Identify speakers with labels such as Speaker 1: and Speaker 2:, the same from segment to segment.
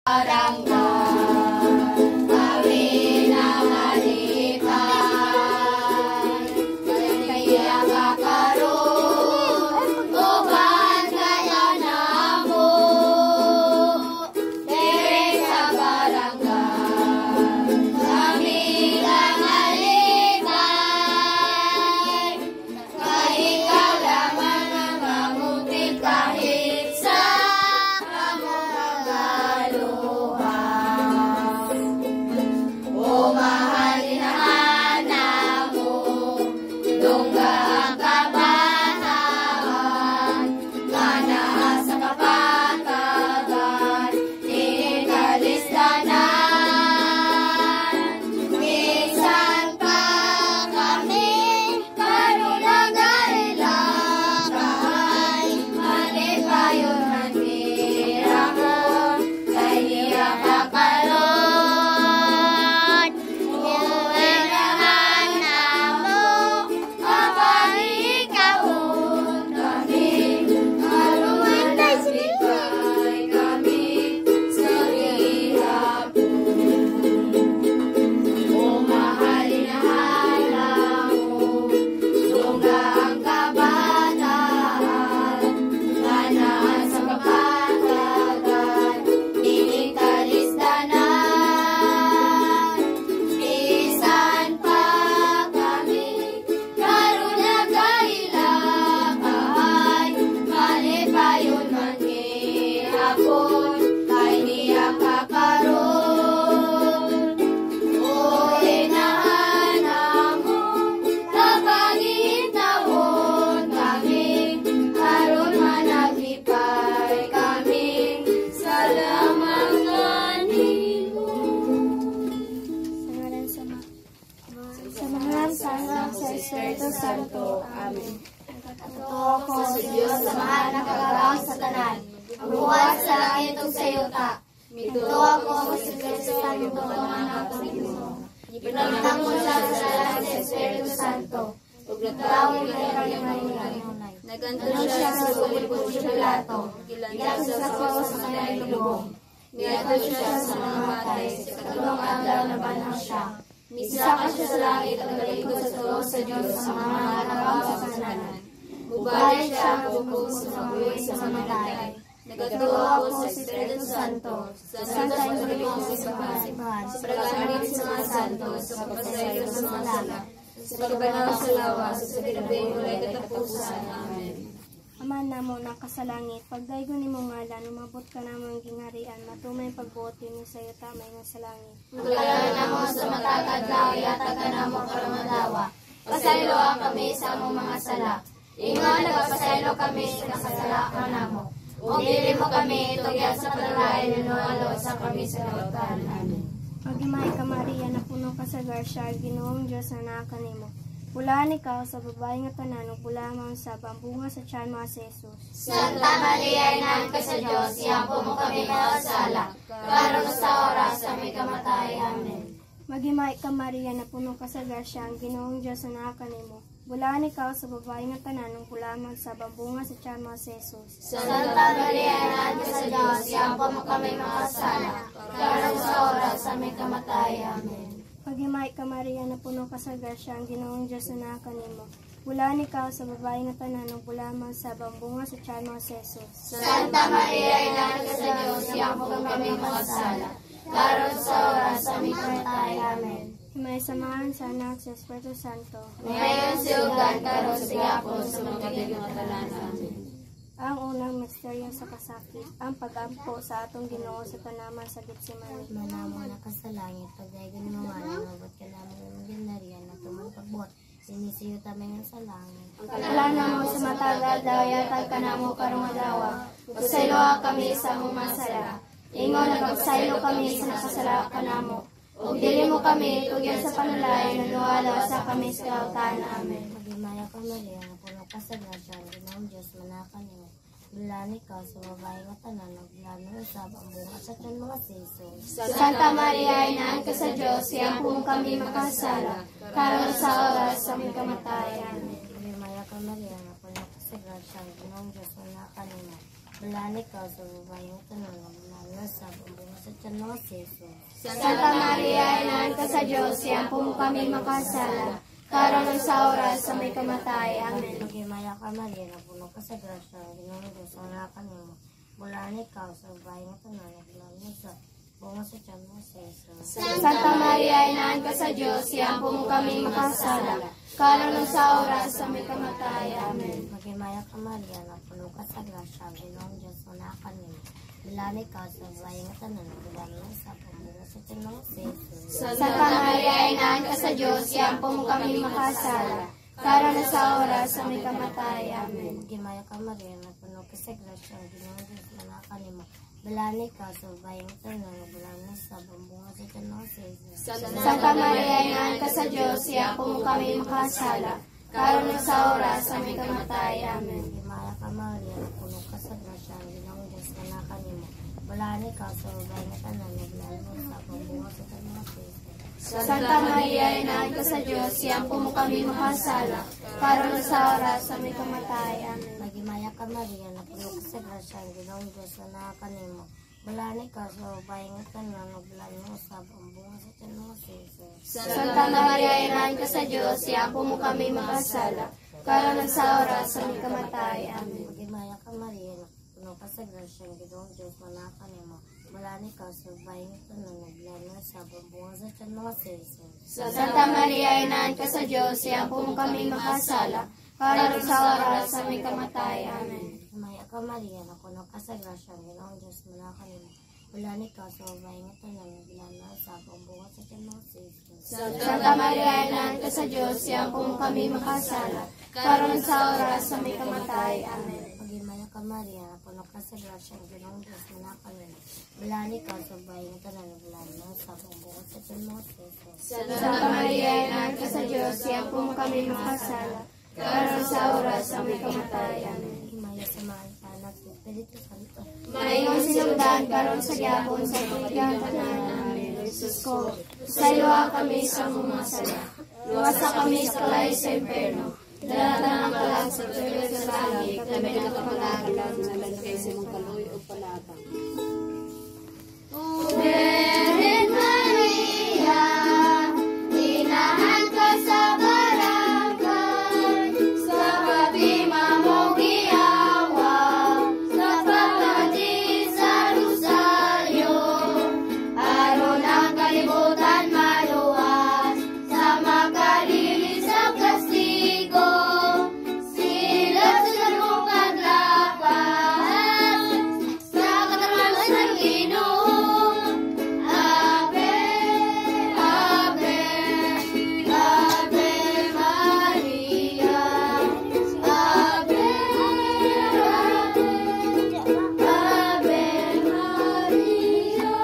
Speaker 1: Barangay kami nangalipay kaya kakaroon uban kaya namo diri sa barangay kami nangalipay kay ikaw lamang ang mabuting kahit sa among magaluha. O mahal namo, dungga ang kabataan, nga naa sa kapatagan, ni kalisdanan. Bisan pa kami karon nagaila kay malipayon man gihapon kay niya ka karon. Uwinahan namo apan ikawon kami aron managlipay kami sa gihapon. O mahal namo, dungga ang kabataan, nga naa sa kapatagan, dili kalisdanan. Bisan pa kami karon nagaila kay malipayon man gihapon kay niya ka karon. O inahan namo, tabangin tawon kami, aron managlipay kami sa lamang nimo.
Speaker 2: Sa ngalan sa mga sa Anak, sa Espiritu Santo. Amen.
Speaker 1: Tuo ko sa Diyos Amahan nakagagahom sa tanan, ang buhat sa langit ug sa yuta. Mituo ako sa Espiritu Santo ang anak sa Ginoo. Gipamantang siya sa lalang sa Espiritu Santo. Ug natawo kay Maria.
Speaker 3: Nag-antos siya sa sugod ni Poncio Pilato, gilantaw sa krus sa lubong. Niadto siya sa mga matay, sa ikatulong adlaw nabanhaw siya. Misaka siya sa langit ug nagalingkod sa tuo sa Dios sa Amahan nakagagahom sa tanan. Mubalik siya muhukom sa mga buhi sa mga matay. Nagatuo ako sa Espiritu Santo, sa Santa Katolikong Simbahan, sa pagkaanib sa mga santo, sa pagpasaylo sa mga sala, sa pagkabanhaw sa lawas, sa kinabuhing walay katapusan. Amen.
Speaker 2: Ama namo nga naka sa langit, pagdaygon imong ngalan, umabot kanamo ang gingharian, matumay ang pagbuot nimo sa yuta maingon sa langit.
Speaker 1: Ang kalanan namo sa matag adlaw, ihatag kanamo karong adlaw. Pasayloa kami sa among mga sala. Ingon nagapasaylo kami sa nakasala kanamo. Ug dili mo kami itugyan sa panalay, aron kami sa kalautan. Amen.
Speaker 2: Maghimay ka, Maria, napuno ka sa grasya, Ginoong Diyos na naa kanimo. Bulahan ikaw sa babae nga tanan, ug bulahan man usab ang bunga sa tiyan mo nga si Jesus.
Speaker 1: Santa Maria, inahan ka sa Diyos, iampo mo kami makasala, karon sa oras sa aming kamatay. Amen.
Speaker 2: Maghimay ka, Maria, napuno ka sa grasya, ang Ginoong Diyos na naa kanimo. Bulahan ikaw sa babae nga tanan, ug bulahan man usab ang bunga sa tiyan mo nga si Jesus.
Speaker 1: Santa Maria, inahan ka sa Diyos, iampo mo kami makasala, karon sa oras sa aming kamatay. Amen.
Speaker 2: Maghimay ka, Maria, napuno ka sa grasya, ang Ginoong Diyos na naa kanimo. Bulahan ikaw sa babae nga tanan, ug bulahan man usab ang bunga sa tiyan mo nga si Jesus.
Speaker 1: Santa Maria, inahan ka sa Diyos, iampo mo kami makasala, karon sa oras sa aming kamatay. Amen.
Speaker 2: Himay sa Amahan, sa Anak, sa Espiritu Santo.
Speaker 1: Ngayon siugan karon sa gihapon sa mga tanan. Amen.
Speaker 2: Ang unang misteryo sa kasakit, ang pag-ampo sa atong Ginoo sa tanaman sa Getsemani.
Speaker 4: Ama namo nga naka sa langit, pagdaygon imong ngalan, umabot kanamo imong gingharian, matuman pagbuot dinhi sa yuta maingon sa langit.
Speaker 2: Ang kalan namo sa matag adlaw, ihatag kanamo karong adlaw. Pasayloa kami sa among mga sala. Ingon nagpasaylo kami sa nakasala kanamo. Ug dili mo kami tugyan sa panulay, lawasa kami sa kalautan. Amen.
Speaker 4: Maghimaya ka, Maria, napuno ka sa grasya, ang Ginoong Diyos manaa kanimo. Bulahan ikaw sa babae nga tanan, ug bulahan man usab ang bunga sa tiyan mo nga si Jesus.
Speaker 2: Santa Maria, inahan ka sa Diyos, iampo mo kami makasala, karon sa oras sa aming kamatayan. Amen.
Speaker 4: Maghimaya ka, Maria, napuno ka sa grasya, ang Ginoong Diyos manaa kanimo. Bulahan ikaw sa babae nga tanan, ug bulahan usab ang bunga sa tiyan mo nga si Jesus.
Speaker 2: Santa Maria, Inahan ka sa Diyos, iampo mo kami makasala, karon ug sa oras sa aming kamatay. Amen.
Speaker 4: Maghimaya ka, Maria, napuno ka sa grasya, ang Ginoong Diyos naa kanimo. Bulahan ikaw sa babae nga tanan, ug bulahan usab bunga sa tiyan mo nga si Jesus.
Speaker 2: Santa Maria, Inahan ka sa Diyos, iampo mo kami makasala, karon ug sa oras sa aming kamatay. Amen.
Speaker 4: Maghimaya ka, Maria, napuno ka sa grasya, ang Ginoong Diyos naa kanimo. Bulahan ikaw sa babae nga tanan, ug bulahan usab ang bunga sa tiyan mo nga si Jesus.
Speaker 2: Santa Maria, Inahan ka sa Diyos, iampo mo kami makasala, karon ug sa oras sa aming kamatay. Amen.
Speaker 4: Maghimaya ka, Maria, napuno ka sa grasya, ang Ginoong Diyos naa kanimo. Bulahan ikaw sa babae nga tanan, ug bulahan usab ang bunga sa tiyan mo nga si Jesus.
Speaker 2: Santa Maria, Inahan ka sa Diyos, iampo mo kami makasala, karon ug sa oras sa aming kamatay. Amen.
Speaker 4: Maghimaya ka, Maria, napuno ka sa grasya, ang Ginoong Diyos naa kanimo. Bulahan ikaw sa babae nga tanan, ug bulahan usab ang bunga sa tiyan mo nga si Jesus.
Speaker 2: Santa Maria, Inahan ka sa Diyos, iampo mo kami makasala, karon ug sa oras sa aming kamatay. Amen.
Speaker 4: Maghimaya ka, Maria, napuno ka sa grasya, ang Ginoong Diyos naa kanimo. Bulahan ikaw sa babae nga tanan, ug bulahan usab ang bunga sa tiyan mo nga si Jesus.
Speaker 2: Santa Maria, Inahan ka sa Diyos, iampo mo kami makasala, karon ug sa oras sa aming kamatay. Amen.
Speaker 4: Maghimaya ka, Maria, napuno ka sa grasya, ang Ginoong Diyos naa kanimo. Bulahan ikaw sa babae nga tanan, ug bulahan usab ang bunga sa tiyan mo nga si Jesus.
Speaker 2: Santa Maria, Inahan ka sa Diyos, iampo mo kami makasala, karon ug sa oras sa aming kamatay. Amen.
Speaker 4: Maghimaya ka, Maria, napuno ka sa grasya, ang Ginoong Diyos naa kanimo. Bulahan ikaw sa babae nga tanan, ug bulahan usab ang bunga sa tiyan mo nga si Jesus.
Speaker 2: Santa Maria, Inahan ka sa Diyos, iampo mo kami makasala, karon sa oras sa aming kamatay. Amen.
Speaker 4: Maghimaya ka, Maria, napuno ka sa grasya, ang Ginoong Diyos naa kanimo. Bulahan ikaw sa babae nga tanan, ug bulahan usab ang bunga sa tiyan mo nga si Jesus.
Speaker 2: Santa Maria, Inahan ka sa Diyos, iampo mo kami makasala, karon sa oras sa aming kamatay. Amen.
Speaker 4: Himaya sa Amahan, sa Anak, sa Espiritu Santo.
Speaker 2: Maayong sinugdan karon sa gyapon sa tuig tanan. Amen. Jesus ko, pasayloa kami sa among mga sala. Luwasa kami sa kalayo sa impierno. Dala tanang kalag sa tuwid sa langit, labi na kapalagi.
Speaker 3: Kay sa imong kaluoy ug panabang.
Speaker 1: Virgen Maria, inahan ka sa barangay, sa problema mo giawa, sa pagpati sa rosaryo, aron ang kalibutan maluwas, sa makalili sa kastigo, sila sa mong paglapas, sa katarungan ng Ginoo. Ave, Ave, Ave Maria. Ave, Ave, Ave Maria.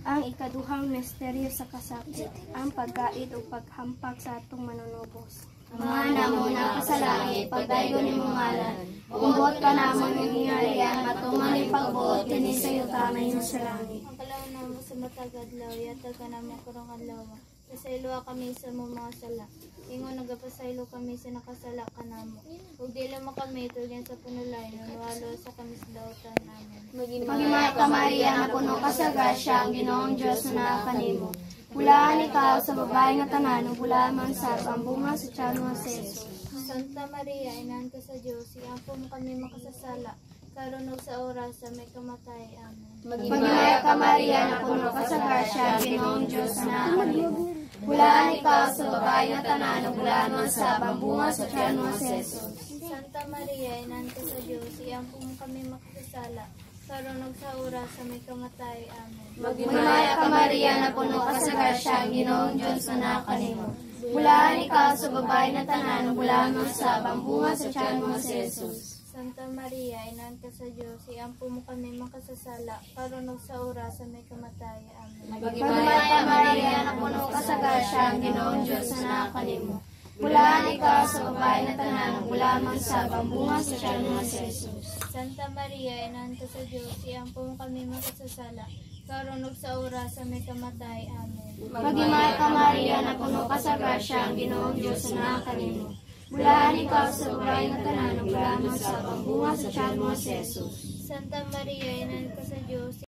Speaker 5: Ang ikaduhang misteryo sa kasakit, ang paggait o paghampak sa atong manunubos.
Speaker 2: Amahan namo nga naa sa langit, pagdaygon imong ngalan. Umuabot kanamo ang imong gingharian, matuman imong pagbuot dinhi sa yuta mahimo sa langit.
Speaker 1: Ang kalawang namo sa matag adlaw, ihatag kanamo karong adlaw. Pasayloa kami sa among mga sala. Ingon nagapasaylo kami sa nakasala kanamo. Ug dili mo kami tugyan sa panulay, luwasa kami sa dautan. Amen.
Speaker 2: Maghimaya ka, Maria, nga puno ka sa grasya, ang Ginoong Dios naa kanimo. Bulahan ikaw sa babae nga tanan, ug bulahan man sab ang bunga sa tiyan mo si Jesus.
Speaker 1: Santa Maria, inahan ka sa Dios, iampo mo kami makasasala, karon ug sa oras sa aming kamatay. Amen.
Speaker 2: Maghimaya ka, Maria, nga puno ka sa grasya, ang Ginoong Dios naa kanimo. Bulahan ikaw sa babae nga tanan, ug bulahan man sab ang bunga sa tiyan mo si Jesus.
Speaker 1: Santa Maria, inahan ka sa Dios, iampo mo kami makasasala, karon ug sa oras sa aming kamatay. Amen.
Speaker 2: Maghimaya ka, Maria, nga puno ka sa grasya, ang Ginoong Dios naa kanimo. Bulahan ikaw sa babae nga tanan, ug bulahan man sab ang bunga sa tiyan mo si Jesus.
Speaker 1: Santa Maria, inahan ka sa Dios, iampo mo kami makasasala, karon ug sa oras sa aming kamatay. Amen.
Speaker 2: Maghimaya ka, Maria, nga puno ka sa grasya, ang Ginoong Dios naa kanimo. Bulahan ikaw sa babae nga tanan, ug bulahan man sab ang bunga sa tiyan mo si Jesus.
Speaker 1: Santa Maria, inahan ka sa Dios, iampo mo kami makasasala, karon ug sa oras sa aming kamatay. Amen.
Speaker 2: Maghimaya ka, Maria, nga puno ka sa grasya, ang Ginoong Dios naa kanimo.
Speaker 3: Bulahan ikaw sa babae nga tanan, ug bulahan usab ang bunga sa tiyan mo, si Jesus.
Speaker 1: Santa Maria, Ina sa